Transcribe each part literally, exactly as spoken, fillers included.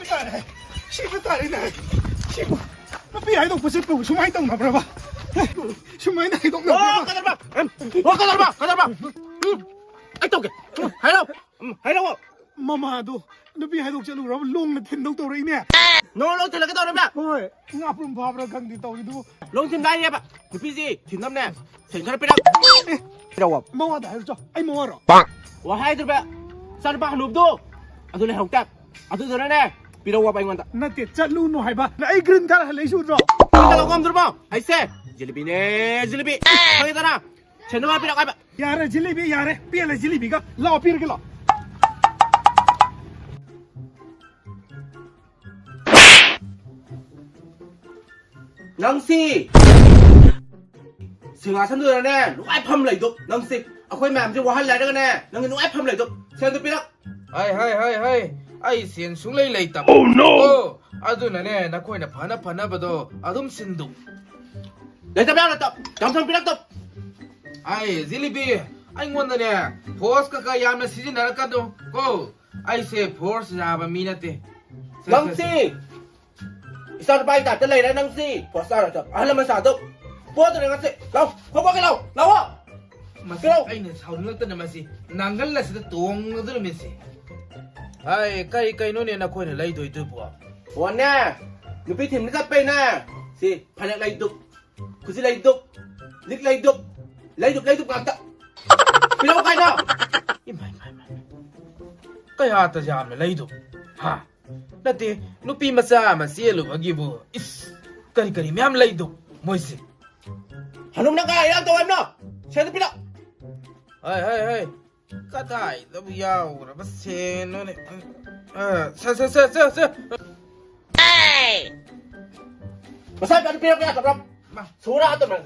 ꯇꯥꯔꯦ꯫ ꯁꯤꯕ ꯇꯥꯔꯦꯅꯦ꯫ ꯁꯤꯕꯨ ꯅꯨꯄꯤ ꯍꯥꯏꯗꯣꯛꯄ ꯆꯠꯄꯕꯨ ꯁꯨꯃꯥꯏꯅ ꯇꯧꯅꯕ꯭ꯔꯕ? ꯁꯨꯃꯥꯏꯅ ꯍꯥꯏꯗꯣꯛꯅꯕ꯭ꯔꯕ? ꯑꯣ, ꯀꯗꯔꯕ! ꯑꯣ, ꯀꯗꯔꯕ! ꯀꯗꯔꯕ! ꯎꯝ, ꯑꯩ ꯇꯧꯒꯦ꯫ ꯎꯝ, ꯍꯥꯏꯔꯛꯑꯣ꯫ ꯎꯝ, ꯍꯥꯏꯔꯛꯑꯣ꯫ ꯃꯃꯥꯗꯣ ꯅꯨꯄꯤ ꯍꯥꯏꯗꯣꯛ ꯆꯠꯂꯨꯔꯕ ꯂꯣꯡꯅ ꯊꯤꯟꯗꯧ ꯇꯧꯔꯛꯏꯅꯦ꯫ ꯅꯣꯡ ꯂꯣꯡ ꯊꯤꯜꯂꯛꯀꯦ ꯇꯧꯔꯤꯕ꯭ꯔꯥ? ꯍꯣꯏ, ꯉꯥꯄ꯭ꯔꯨꯝ ꯐꯥꯕ꯭ꯔꯥ ꯈꯪꯗꯦ ꯇꯧꯔꯤꯗꯨꯕꯨ꯫ ꯂꯣꯡ ꯊꯤꯟꯕ ꯍꯥꯏꯔꯦꯕ꯫ ꯅꯨꯄꯤꯁꯤ ꯊꯤꯟꯅꯕꯅꯦ ꯁꯦꯟ ꯈꯔ ꯄꯤꯔꯛ꯫ ꯑꯦ, ꯄꯤꯔꯛꯑꯣ꯫ ꯃꯋꯥꯗ ꯍꯥꯏꯔꯨꯆꯣ, ꯑꯩ ꯃꯋꯥꯔꯣ? ꯋꯥ ꯍꯥꯏꯗ꯭ꯔꯕ ꯏꯆꯥꯅꯨꯄꯥ ꯍꯅꯨꯕꯗꯣ ꯑꯗꯨ ꯂꯩꯍꯧꯇ꯫ ꯑꯗꯨꯗꯨꯅꯅꯦ, ꯄꯤꯔꯛꯑꯣꯕ ꯑꯩꯉꯣꯟꯗ꯫ ꯅꯠꯇꯦ, ꯆꯠꯂꯨꯅꯨ ꯍꯥꯏꯕ꯫ ꯑꯩ green card ꯍꯜꯂꯛꯏꯁꯦ ꯎꯗ꯭ꯔꯣ? ꯅꯪ ꯂꯧ ꯉꯝꯗ꯭ꯔꯕꯣ? ꯑꯩꯁꯦ ꯖꯤꯂꯤꯕꯤꯅꯦ, ꯖꯤꯂꯤꯕꯤ꯫ ꯈꯪꯉꯦꯗꯅ? ꯁꯦꯟꯗꯣ ꯄꯤꯔꯛꯑꯣ ꯍꯥꯏꯕ꯫ ꯌꯥꯔꯦ, ꯖꯤꯂꯤꯕꯤ ꯌꯥꯔꯦ꯫ ꯄꯦꯜꯂꯦ ꯖꯤꯂꯤꯕꯤꯒ꯫ ꯂꯥꯛꯑꯣ, ꯄꯤꯔꯒꯦ ꯂꯥꯛꯑꯣ꯫ ꯅꯪꯁꯤ ꯁꯤꯡꯍꯥꯁꯟꯗꯨꯗꯅꯦ ꯅꯨꯡꯉꯥꯏꯐꯝ ꯂꯩꯗꯣ꯫ ꯅꯪꯁꯤ ꯑꯩꯈꯣꯏ ꯃꯌꯥꯝꯁꯦ ꯋꯥꯍꯜꯂꯦ ꯍꯥꯏꯔꯒꯅꯦ, ꯅꯪꯒꯤ ꯅꯨꯡꯉꯥꯏꯐꯝ ꯂꯩꯗꯣ꯫ ꯁꯦꯟꯗꯣ ꯄꯤꯔꯛ꯫ ꯍꯥꯏ, ꯍꯥꯏ, ꯍꯥꯏ, ꯍꯥꯏ꯫ ꯑꯩ ꯁꯦꯟ ꯁꯨꯡꯂꯩ ꯂꯩꯇꯕ꯫ Oh, no! ꯑꯣ, ꯑꯗꯨꯅꯅꯦ, ꯅꯈꯣꯏꯅ ꯐꯅ ꯐꯅꯕꯗꯣ ꯑꯗꯨꯝ ꯁꯤꯟꯗꯣ꯫ ꯂꯩꯇꯕ ꯌꯥꯔꯣꯏ, ꯇꯞ꯫ ꯌꯥꯝ ꯊꯨꯅ ꯄꯤꯔꯛ, ꯇꯞ꯫ ꯑꯩ ꯖꯤꯂꯤꯕꯤ, ꯑꯩꯉꯣꯟꯗꯅꯦ force ꯀꯀꯥ ꯌꯥꯝꯅ ꯁꯤꯖꯤꯟꯅꯔꯛꯀꯅꯨ ꯀꯣ꯫ ꯑꯩꯁꯦ force ꯌꯥꯕ ꯃꯤ ꯅꯠꯇꯦ꯫ ꯁꯦ, ꯁꯦ, ꯅꯪꯁꯤ ꯁꯦ꯫ ꯏꯆꯥ ꯅꯨꯄꯥꯒꯤ ꯇꯥꯏꯞꯇ ꯂꯩꯔꯦ ꯅꯪꯁꯤ꯫ Force ꯌꯥꯔꯣꯏ, ꯇꯞ꯫ ꯑꯍꯜ ꯂꯃꯟ ꯁꯥꯗꯧ꯫ ꯄꯣꯠꯇꯨꯅꯦ ꯉꯁꯤ꯫ ꯂꯥꯎ, ꯐꯥꯎꯕꯒꯤ ꯂꯥꯎ, ꯂꯥꯎꯑꯣ꯫ ꯃꯁꯤ ꯀꯩꯅꯣ? ꯑꯩꯅ ꯁꯥꯎꯅꯤꯡꯂꯛꯇꯅ ꯃꯁꯤ ꯅꯥꯡꯒꯜ ꯑꯁꯤꯗ ꯇꯣꯡꯂꯗꯧꯔꯤꯃꯤꯁꯤ꯫ ꯑꯩ ꯀꯩ ꯀꯩꯅꯣꯅꯦ ꯅꯈꯣꯏꯅ ꯂꯩꯗꯣꯏꯗꯨꯕꯣ? ꯐꯣꯟꯅꯦ, ꯅꯨꯄꯤ ꯊꯤꯟꯕ ꯆꯠꯄꯩꯅꯦ꯫ ꯁꯤ ꯐꯅꯦꯛ ꯂꯩꯗꯨꯛ, ꯈꯨꯖꯤ ꯂꯩꯗꯨꯛ, ꯂꯤꯛ ꯂꯩꯗꯨꯛ, ꯂꯩꯗꯨꯛ, ꯂꯩꯗꯨꯛ ꯉꯥꯛꯇ꯫ ꯄꯤꯔꯛꯎ ꯀꯥꯏꯅꯣ? ꯏꯃꯥ, ꯏꯃꯥ, ꯏꯃꯥ, ꯏꯃꯥ꯫ ꯀꯌꯥꯇ ꯌꯥꯝꯅ ꯂꯩꯗꯨꯛ? ꯍꯥ? ꯅꯠꯇꯦ, ꯅꯨꯄꯤ ꯃꯆꯥ ꯑꯃ ꯆꯦꯜꯂꯨꯕꯒꯤꯕꯨ, ꯏꯁ, ꯀꯔꯤ ꯀꯔꯤ ꯃꯌꯥꯝ ꯂꯩꯗꯣ ꯃꯣꯏꯁꯦ꯫ ꯍꯅꯨꯝꯅ ꯀꯥꯏ ꯏꯔꯥꯡ ꯇꯧ ꯍꯥꯏꯕꯅꯣ? ꯁꯦꯟꯗꯨ ꯄꯤꯔꯛ꯫ ꯍꯣꯏ, ꯍꯣꯏ, ꯍꯣꯏ꯫ ꯀꯗꯥꯏꯗꯕꯨ ꯌꯥꯎꯈ꯭ꯔꯕ ꯁꯦꯟꯅꯣꯅꯦ? ꯑ, ꯁꯦ, ꯁꯦ, ꯁꯦ, ꯁꯦ, ꯁꯦ꯫ ꯉꯁꯥꯏ ꯄꯤꯔꯛꯄ ꯌꯥꯗꯕ꯭ꯔꯥ? ꯃꯥ꯫ ꯁꯣꯔꯥ ꯇꯧꯔꯦ꯫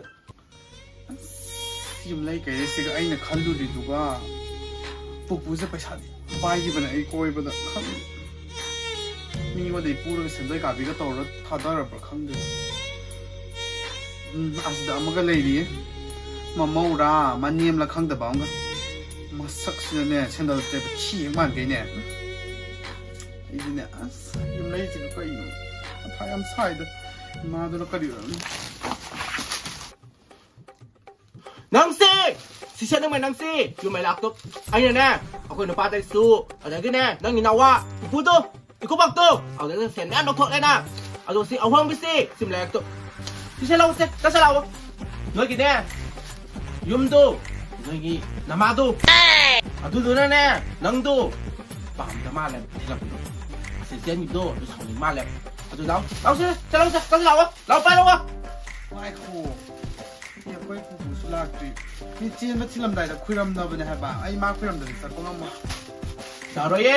ꯑꯁ, ꯌꯨꯝꯂꯩ ꯀꯩꯔꯩꯁꯤꯒ ꯑꯩꯅ ꯈꯜꯂꯨꯔꯤꯗꯨꯒ ꯄꯨꯄꯨꯁꯦ ꯄꯩꯁꯥꯗꯤ ꯄꯥꯏꯈꯤꯕꯅꯦ ꯑꯩ ꯀꯣꯏꯕꯗ꯫ ꯈꯪꯗꯦ꯫ ꯃꯤꯉꯣꯟꯗꯒꯤ ꯄꯨꯔꯒ ꯁꯦꯟꯗꯣꯏ ꯀꯥꯕꯤꯒ ꯇꯧꯔ ꯊꯥꯗꯔꯕ꯭ꯔꯥ ꯈꯪꯗꯦ꯫ ꯎꯝ, ꯑꯁꯤꯗ ꯑꯃꯒ ꯂꯩꯔꯤꯌꯦ꯫ ꯃꯃꯧꯔꯥ, ꯃꯅꯦꯝꯂꯥ ꯈꯪꯗꯕ ꯑꯃꯒ꯫ ꯃꯁꯛꯁꯤꯅꯅꯦ, ꯁꯦꯟꯗꯜ ꯇꯦꯛꯄ ꯊꯤ ꯍꯦꯛ ꯃꯥꯟꯈꯩꯅꯦ꯫ ꯑꯩꯗꯤꯅꯦ, ꯑꯁ, ꯌꯨꯝ ꯂꯩꯁꯤꯒ ꯀꯩꯅꯣ? ꯃꯊꯥ ꯌꯥꯝ ꯁꯥꯏꯗ꯫ ꯏꯃꯥꯗꯨꯅ ꯀꯔꯤ ꯑꯣꯏꯔꯝꯅꯤ? ꯅꯪꯁꯦ! ꯁꯤꯁꯦ ꯅꯪ ꯅꯪꯁꯦ! ꯌꯨꯝ ꯃꯩ ꯂꯥꯛꯇꯣ꯫ ꯑꯩꯅꯅꯦ, ꯑꯩꯈꯣꯏ ꯅꯨꯄꯥꯗꯩꯁꯨ, ꯑꯗꯒꯤꯅꯦ, ꯅꯪꯒꯤ ꯅꯋꯥ, ꯏꯄꯨꯗꯣ, ꯏꯀꯨꯕꯣꯛꯇꯣ, ꯑꯗꯨꯗ ꯁꯦꯟ ꯃꯌꯥꯝ ꯂꯧꯊꯣꯛꯂꯦꯅ꯫ ꯑꯗꯣ ꯁꯤ ꯑꯍꯣꯡꯕꯤꯁꯤ, ꯁꯤ ꯂꯩꯔꯛꯇꯣ꯫ ꯁꯤꯁꯦ ꯂꯧꯁꯦ, ꯆꯠꯁꯦ ꯂꯥꯛꯑꯣ꯫ ꯅꯣꯏꯒꯤꯅꯦ, ꯌꯨꯝꯗꯣ, ꯅꯣꯏꯒꯤ ꯅꯃꯥꯗꯣ, ꯑꯗꯨꯗꯨꯅꯅꯦ, ꯅꯪꯗꯣ ꯄꯥꯝꯗ ꯃꯥꯜꯂꯦ, ꯊꯤꯜꯂꯛꯄꯗꯣ꯫ ꯑꯁꯤ ꯆꯦꯟꯈꯤꯕꯗꯣ, ꯑꯗꯨ ꯁꯥꯎꯅꯤꯡ ꯃꯥꯜꯂꯦ꯫ ꯑꯗꯨ ꯂꯥꯛꯑꯣ, ꯂꯥꯛꯑꯣꯁꯦ, ꯆꯠꯂꯣꯁꯦ, ꯆꯠꯁꯦ ꯂꯥꯛꯑꯣ, ꯂꯥꯛꯑꯣ, ꯄꯥꯏꯔꯛꯑꯣ꯫ ꯉꯥꯏꯈꯣ, ꯁꯤ ꯑꯩꯈꯣꯏ ꯄꯨꯄꯨꯁꯨ ꯂꯥꯛꯇ꯭ꯔꯤ꯫ ꯃꯤ ꯆꯦꯟꯕ ꯊꯤꯜꯂꯝꯗꯥꯏꯗ ꯈꯨꯏꯔꯝꯅꯕꯅꯦ ꯍꯥꯏꯕ꯫ ꯑꯩ ꯃꯥ ꯈꯨꯏꯔꯝꯗꯗꯤ ꯆꯠꯄ ꯉꯝꯃꯣꯏ꯫ ꯌꯥꯔꯣꯏꯌꯦ,